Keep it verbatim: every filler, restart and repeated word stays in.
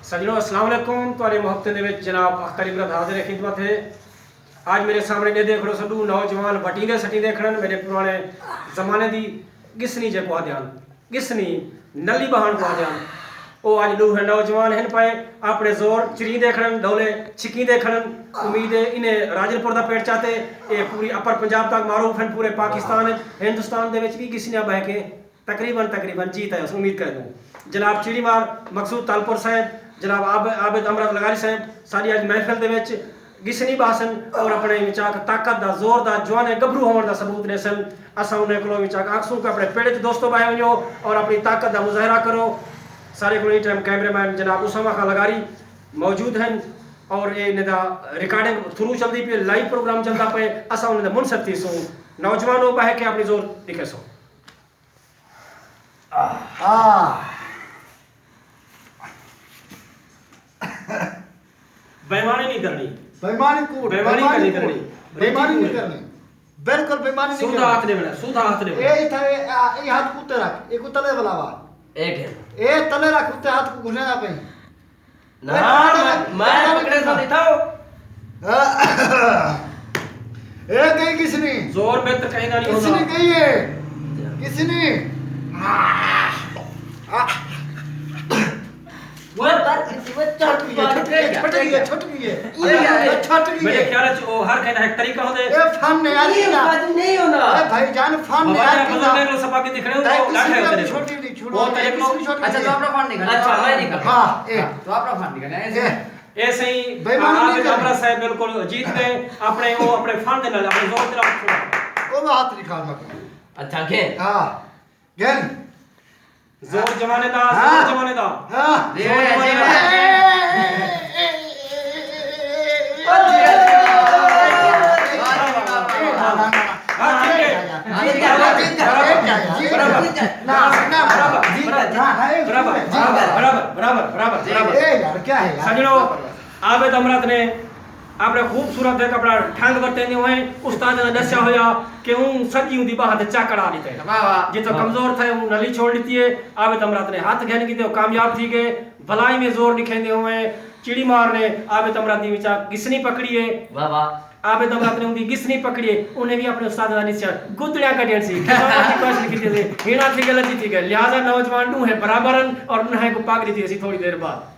سجنو، السلام علیکم۔ تہاݙے محبتیں دے وچ جناب اختر عبرت حاضر خدمت ہے۔ اڄ میݙے سامݨے ݙیہدے کھڑو سو ݙو نوجوان وٹیندے سٹیندے کھڑن، میݙے پراݨے زمانے دی ڳسنی جیکوں آہدے ہن، ڳسنی، نلی ٻہاوݨ کوں آہدے ہن۔ او اڄ ݙو نوجوان ہن پئے، اپݨے زور چریندے کھڑن، ڈھولے چھکیندے کھڑن۔ امید ہے انہیں راجن پور دا پیٹ چاتے، اے پوری اپر پنجاب تک معروف ہن، پورے پاکستان وچ، ہندوستان دے وچ وی ڳسنیاں ٻہہ کے تقریباً، تقریباً جیت آئے، امید کریندوں۔ جناب چیڑی مار، مقصود تالپور صاحب، جناب عاب-، عابد امرت لغاری صاحب، ساݙی اڄ محفل دے وچ ڳسنی ٻہسن اور اپݨے وچاک طاقت دا، زور دا، جوانیں ڳبھرو ہووݨ دا ثبوت ݙیسن۔ اساں انہیں کولوں وچاک آکھسوں کہ اپݨے پڑ وچ دوستو ٻہہ ونڄو اور اپݨی طاقت دا مظاہرہ کرو۔ ساݙے کول ایں ٹائم کیمرہ مین جناب اسامہ خان لغاری موجود ہن اور اے انہیں دا ریکارڈنگ تھرو چلدی پئی ہے، لائیو پروگرام چلدا پئے، اساں انہیں دے منصت تھیسوں۔ نوجوانو، ٻہہ کے اپݨی زور ݙکھیسو۔ ہاں۔ بےمانی نہیں کرنی۔ بےمانی کوڑ، بےمانی بےمانی نہیں کوڑ۔ کرنی۔ بےمانی نہیں کرنی۔ بالکل بےمانی نہیں سودھا کرنی۔ ہتھ ݙیوݨا، سودھا ہتھ ݙیوݨا۔ اے اتھا، اے، آ، اے ہتھ کوں اتے رکھ، اے کوں تلے ولاوا۔ اے گھن۔ اے تلے رکھ، اتے ہتھ کوں گھنینا پئی۔ نہ، میں، میں پکڑے سو ݙٹھا ہو۔ اے کئی ڳسنی؟ زور میں تو کہیں نہ نہیں ہوتا۔ ڳسنی کئی ہے؟ ڳسنی؟ وہ در کسی وہ چٹ گئی ہے، چھٹ گئی ہے، چھٹ گئی ہے، چھٹ گئی ہے۔ یہ کیا ہے؟ چھٹ گئی میرے ہے۔ خیال ہے وہ ہر کہیں ایک طریقہ ہوتا ہے۔ یہ فن ہے یار، یہ کیا؟ فن نہیں ہونا۔ اے بھائی جان، فن ہے بابا یار، جان، کیا؟ بزرگ لوگ سبق کے دکھ رہے ہو، تاں وہ کسی ڈاٹے کو ہوتے ہیں۔ چھوٹی نہیں چھوڑو، وہ تاں ایک کسی کو چھوٹی اچھا، نہیں تو چھوڑو۔ اپنا فن نکال۔ ہاں، اے۔ تو اپنا فن نکال، ایسے۔ اے۔ اے سئیں، اے سئیں، عابد امرت صاحب بالکل جیت ڳئے۔ اپݨے، او اپݨے فن دے نال، اپݨے زور دے نال کھڑا۔ او میں ہتھ نکال میں۔ اچھا، گھن۔ ہاں، گھن۔ زور جوانے دا، ہاں۔ زور جوانے دا۔ ہاں۔ زور جوانے دا۔ ہاں، ٹھیک ہے۔ برابر، برابر، برابر، برابر۔ اے یار، کیا ہے یار؟ سجنو، عابد امرت نے اپݨے خوبصورت ہک اپݨا ڈھنگ ورتیندے ہوئے استاد نے ݙسیا ہویا کہ اوں سڄی اوندی ٻاہ تے چاکڑ آ ݙتے۔ واہ واہ۔ جتھاں کمزور تھئے اوں نلی چھوڑ ݙتی ہے۔ عابد امرت نے ہتھ گھن کیتے، او کامیا ب تھی ڳئے۔ بھلا ایویں زور ݙکھیندے ہوئے چیڑی مار نے عابد امرت دی وچا ڳسنی پکڑی ہے۔ واہ واہ۔ عابد امرت نے اوندی ڳسنی پکڑی ہے، انہیں وی اپݨے استاد دا ݙسیا، گدڑیاں کڈھݨ سی، کھساوݨ دی کوشش کیتی سی، ہیݨا تھی ڳئے، لتی تھی ڳئے، لہذا نوجوان ݙوہیں برابر ہن اور انہیں کوں پڳ ݙتی اسی تھوڑی دیر بعد۔